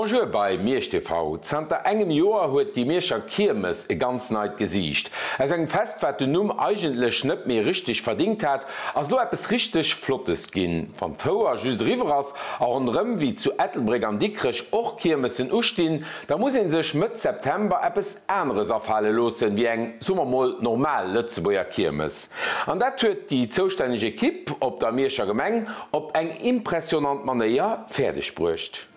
Bonjour bei Miersch TV. Zanter engem Joer huet déi Mierscher Kiermes e ganz neit Gesiicht. Aus engem Fest, wat den Numm eigentlech net méi richteg verdingt hat, ass lo eppes richteg Flottes ginn. Wann d'Fouer just eriwwer ass a ronderëm wéi zu Ettelbréck an Dikrech och Kiermessen ustinn, da muss een sech Mëtt September eppes aneres afale loossen wéi eng, soe mer mol, normal Lëtzebuerger Kiermes. An dat huet déi zoustänneg Ekipp op der Mierscher Gemeng op eng impressionant Manéier fäerdeg bruecht.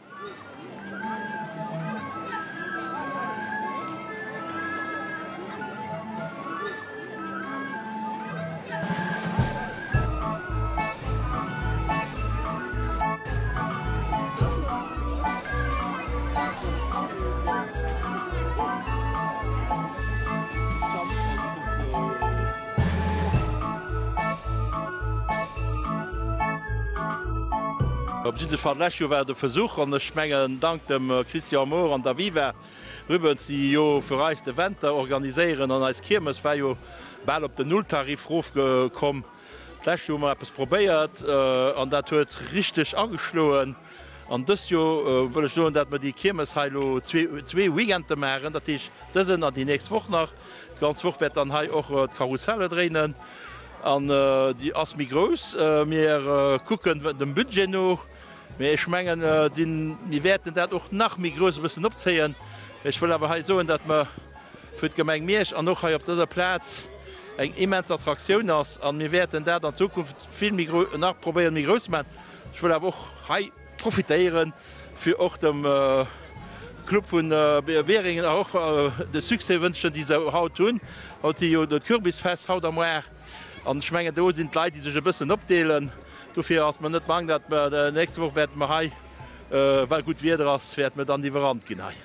Op jidde Fall, d'lescht Joer war et e Versuch an ech mengen, dank dem Christian Mohr an der Viva Rubens, déi jo fir eis d'Eventer organiséieren an eis Kiermes war jo bal op den Nulltarif rofgekomm. D'lescht Joer hu mer eppes probéiert an dat huet richteg ageschloen. An dëst Joer wëll ech soen, dat mer déi Kiermes hei elo zwee Weekende maachen, dat heescht dësen an déi nächst Woch nach. D'ganz Woch wäert dann hei och d'Karusselle dréinen an déi ass méi grouss. Mir kucken dem Budget no, mee ech mengen, mir wäerten dat och nach méi grouss e bëssen opzéien. Ech wëll awer hei soen, datt mer fir d'Gemeng Miersch an och hei op dëser Plaz eng immens Attraktioun ass an mir wäerten dat an Zukunft vill méi grouss, nach probéieren méi grouss ze maachen. Ech wëll awer och hei profitéieren, fir och dem Club vun Beringen och de Succès wënschen, déi se haut hunn. Haut si jo de Kürbisfest haut am Moar an ech mengen do sinn d'Leit, déi sech e bëssen opdeelen. Dofir ass mer net bang, datt mer nächste Woch wäerte mer hei, well gutt Wieder ass, wäerte mer dann iwwerrannt ginn hei.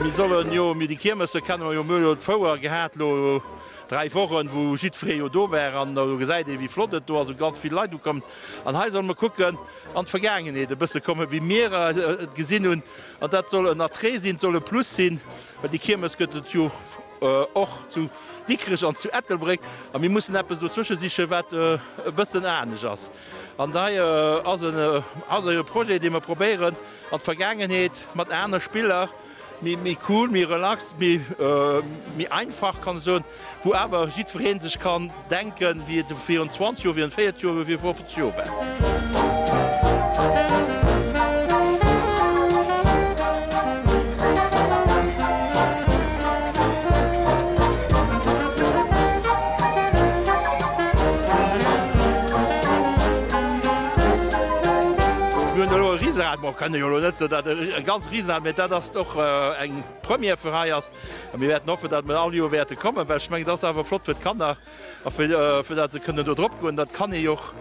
Mir sollen jo, mir déi Kiermesse kenne mer jo, mir hu jo d'Fouer gehat elo 3 Wochen, wou jiddweree jo do war an do gesäit ee wéi flott et do ass, wou ganz vill Leit ukommen. An hei solle mer kucken an d'Vergaangenheet e bësse kommen, wéi mir et gesinn hunn. An dat soll en Attrait sinn, et soll e Plus sinn, well déi Kiermes gëtt et jo och zu Dikrech an zu Ettelbréck. A mir mussen eppes dozwësche sichen, wat e bëssen anescht ass. An hei ass en ass e Projet, dee mer probéieren an d'Vergaangenheet mat aner Spiller, méi méi cool, méi relax, méi méi einfach kann ech soen, wou awer jiddweree sech kann denken, wéi et virun 20 Joer, virun 40 Joer, virun 50 Joer war. Mir hunn elo e Riserad, bon, kann ee jo elo net soen, datt e ganz Riserad, mä dat ass och eng Première fir hei ass. A mir wäerten hoffen, datt mer all Joer wäerte kommen, well ech mengen, dat ass awer flott fir d'Kanner a fir datt se kënnen do drop goen. Dat kann ee jo och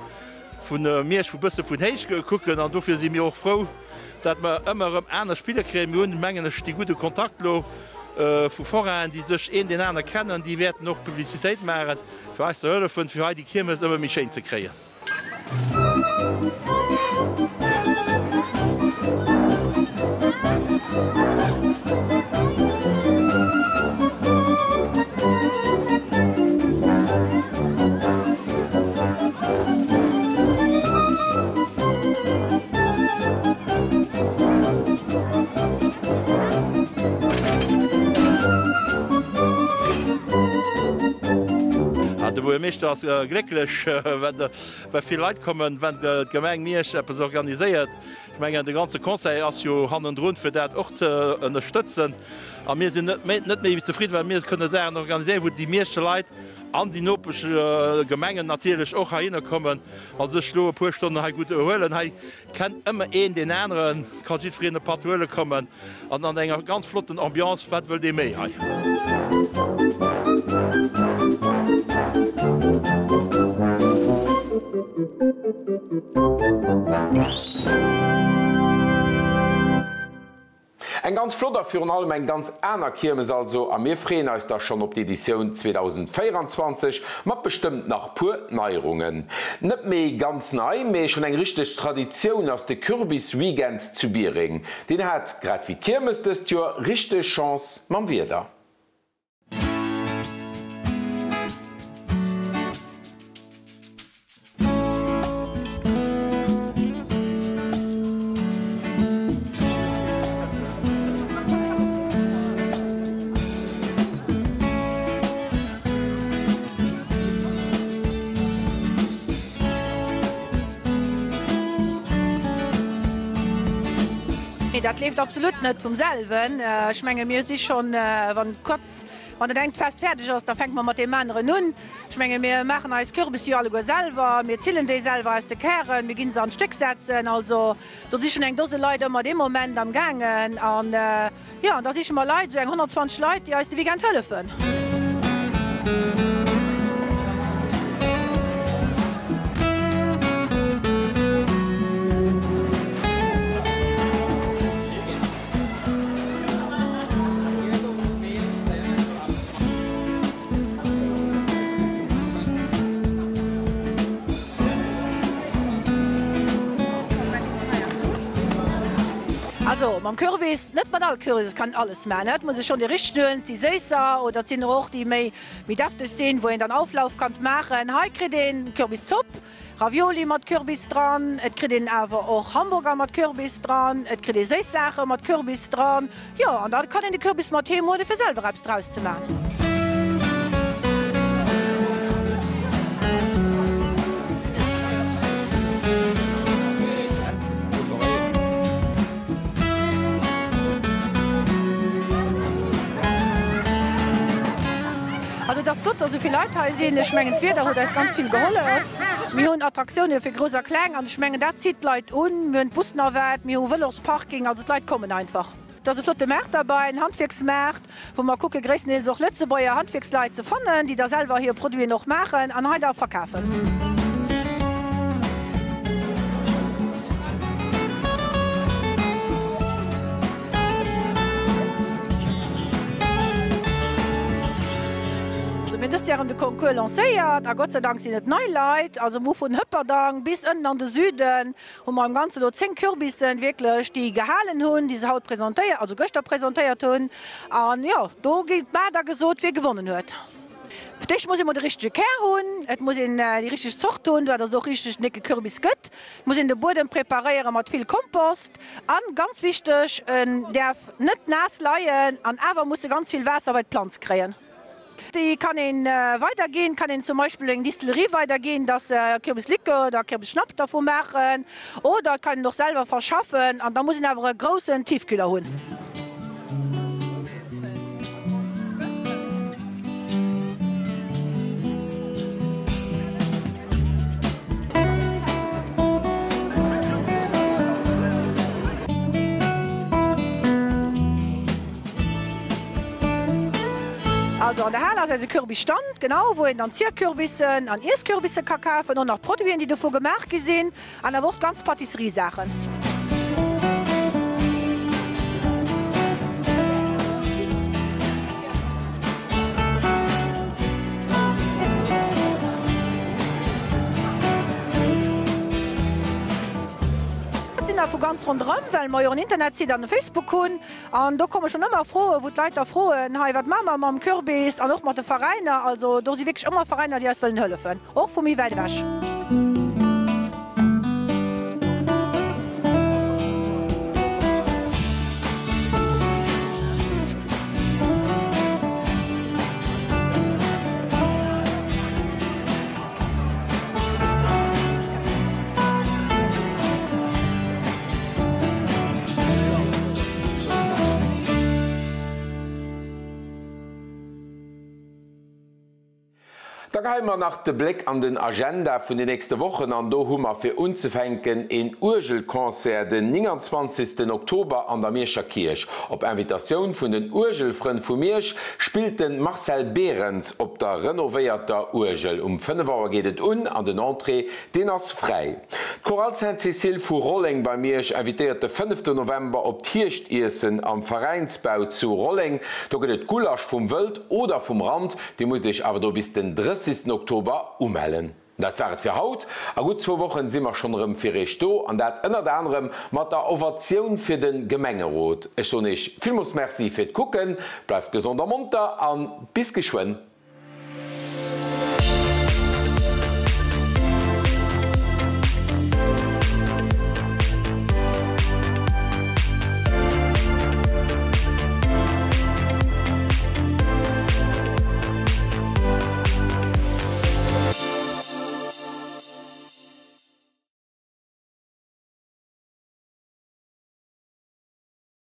vu Miersch vu bësse vun héich kucken an dofir si mir och frou, datt mer ëmmer erëm aner Spiller kréien. Mir hunn, mengen ech, dee gudde Kontakt elo vu Forainen, déi sech een deen aner kennen, déi wäerten och Publicitéit maachen, fir eis ze hëllefen, fir hei déi Kiermes ëmmer méi schéin ze kréien. De Buergermeeschter ass glécklech, well vill Leit kommen, wenn d'Gemeng Miersch eppes organiséiert. Ech mengen, de ganze Conseil ass jo hannendrun, fir dat och ze ënnerstëtzen. A mir sinn net méi wéi zefridden, well mir kënne Saachen organiséieren, wou déi Mierscher Leit an déi Nopeschgemengen natierlech och heihinner kommen a sech elo e puer Stonnen hei gutt erhuelen. Hei kennt ëmmer een deen aneren, et ka jiddwereen e Patt huele kommen an an enger ganz flotten Ambiance. Wat wëllt ee méi hei? ganz flott a virun allem eng ganz aner Kiermes also a mir freeën eis da schonn op d'Editioun 2024 mat bestëmmt nach puer Neierungen. Net méi ganz nei, mee schonn eng richteg Traditioun ass de Kürbisweekend zu Biereng. Deen hat, grad wéi d'Kiermes dëst Joer, richteg Chance mam Wieder. Nee, dat leeft absolut net vum selwen. Ech menge mir si schonn, wann kuerz wann dat engt Fest fäerdeg ass, da fänke mer mat deem aneren un. Ech menge mir maachen eis Kürbisse jo alleguer selwer, mir zillen déi selwer aus de Kären, mir gi se an d'Stéck setzen. Also do si schonn eng Dose Leit ëmmer dee Moment am gaangen. An Jo, an da siche mer Leit, esou eng 120 Leit, déi eis de Weekend hëllefen. Also mam Kürbis, net mat all Kürbis, et kann een alles maachen, et muss ee schonn déi richteg huelen, et si séisser oder et sinn och déi méi méi defteg sinn, wou een dann Auflauf kann maachen. Hei kritt een Kürbiszopp, Ravioli mat Kürbis dran, et kritt een awer och Hamburger mat Kürbis dran, et kritt ee séiss Saache mat Kürbis dran. Jo, an da kann een de Kürbis mat heem huelen, fir selwer eppes draus ze man. Also et ass flott, dass esou vill Leit hei sinn. Ech mengen, d'Wieder huet eis ganz vill gehollef. Mir hunn Attraktioune fir Grouss a Kleng an ech mengen, dat zitt d'Leit un. Mir hunn d'Busnavette, mir hu Vëlosparking, also d'Leit kommen einfach. Et ass e flotte Maart derbei, en Handwierksmaart, wou mer kucke gréisstendeels och Lëtzebuerger Handwierksleit ze fannen, déi da selwer hir Produiten och maachen an hei da verkafen. Mir hunn dëst Joer erëm de Concours lancéiert a Gott sei Dank sinn et nei Leit. Also mir hu vun Hëpperdang bis ënnen an de Süden hu mer am Ganze elo 10 Kürbissen wierklech, déi gehalen hunn, déi se haut presentéiert, also gëschter presentéiert hunn. An jo, do gétt mar da gesot, wie gewonnen huet. Fir d'éischt muss ee mol de richtege Kär hunn, et muss een déi richteg Zort hunn, dat et och richteg den décke Kürbis gëtt. Et muss een de Buedem preparéiere mat vill Kompost an, ganz wichteg, en däerf net naass leien an awer muss e ganz vill Waasser bei d'Planz kréien. Déi kann een weiderginn, kann een zum Beispill eng Distillerie weiderginn, dass se Kürbislikör oder Kürbisschnapp dervu maachen oder et kann een och selwer verschaffen an da muss een awer e groussen Tiefkühler hunn. Also an der Hal ass eise Kürbisstand, genau, wou een dann Zierkürbissen an Iesskürbisse ka kafen, och nach Produiten, déi dovu gemaach gi sinn, an awer och ganz Pâtisserie-Saachen. Et sinn der vu ganz ronderëm, well mer jo en Internetsite an e Facebook hunn. An do komme schonn ëmmer Froen, wou d'Leit da froen, hei wat maache mer mam Kürbis an och mat de Veräiner. Also do si wierklech ëmmer Veräiner, déi eis wëllen hëllefen, och vu méi wäit ewech. Da. Da geheie mer nach de Bléck an den Agenda vun de nächste Wochen an do hu mer fir unzefänken een Uergelconcert den 29 Oktober an der Mierscher Kierch. Op Invitatioun vun den Uergelfrënn vu Miersch spillt de Marcel Berens op der renovéierter Uergel. Um 5 Auer geet et un an den Entrée deen ass fräi. D'Chorale Sainte-Cécile vu Rolleng bei Miersch invitéiert de fënnefte November op d'Hierschtiessen am Veräinsbau zu Rolleng. Do gëtt et Gulasch vum Wëld oder vum Rand. Dir musst iech awer do bis den 30 Oktober umellen. Dat war et fir haut. A gutt zwou Wochen si mer schonn erëm fir iech do, an dat ënnert anerem mat der Ovatioun fir de Gemengerot. Ech soen iech villmools Merci fir d'Kucken, bleift gesond a monter an bis geschwënn.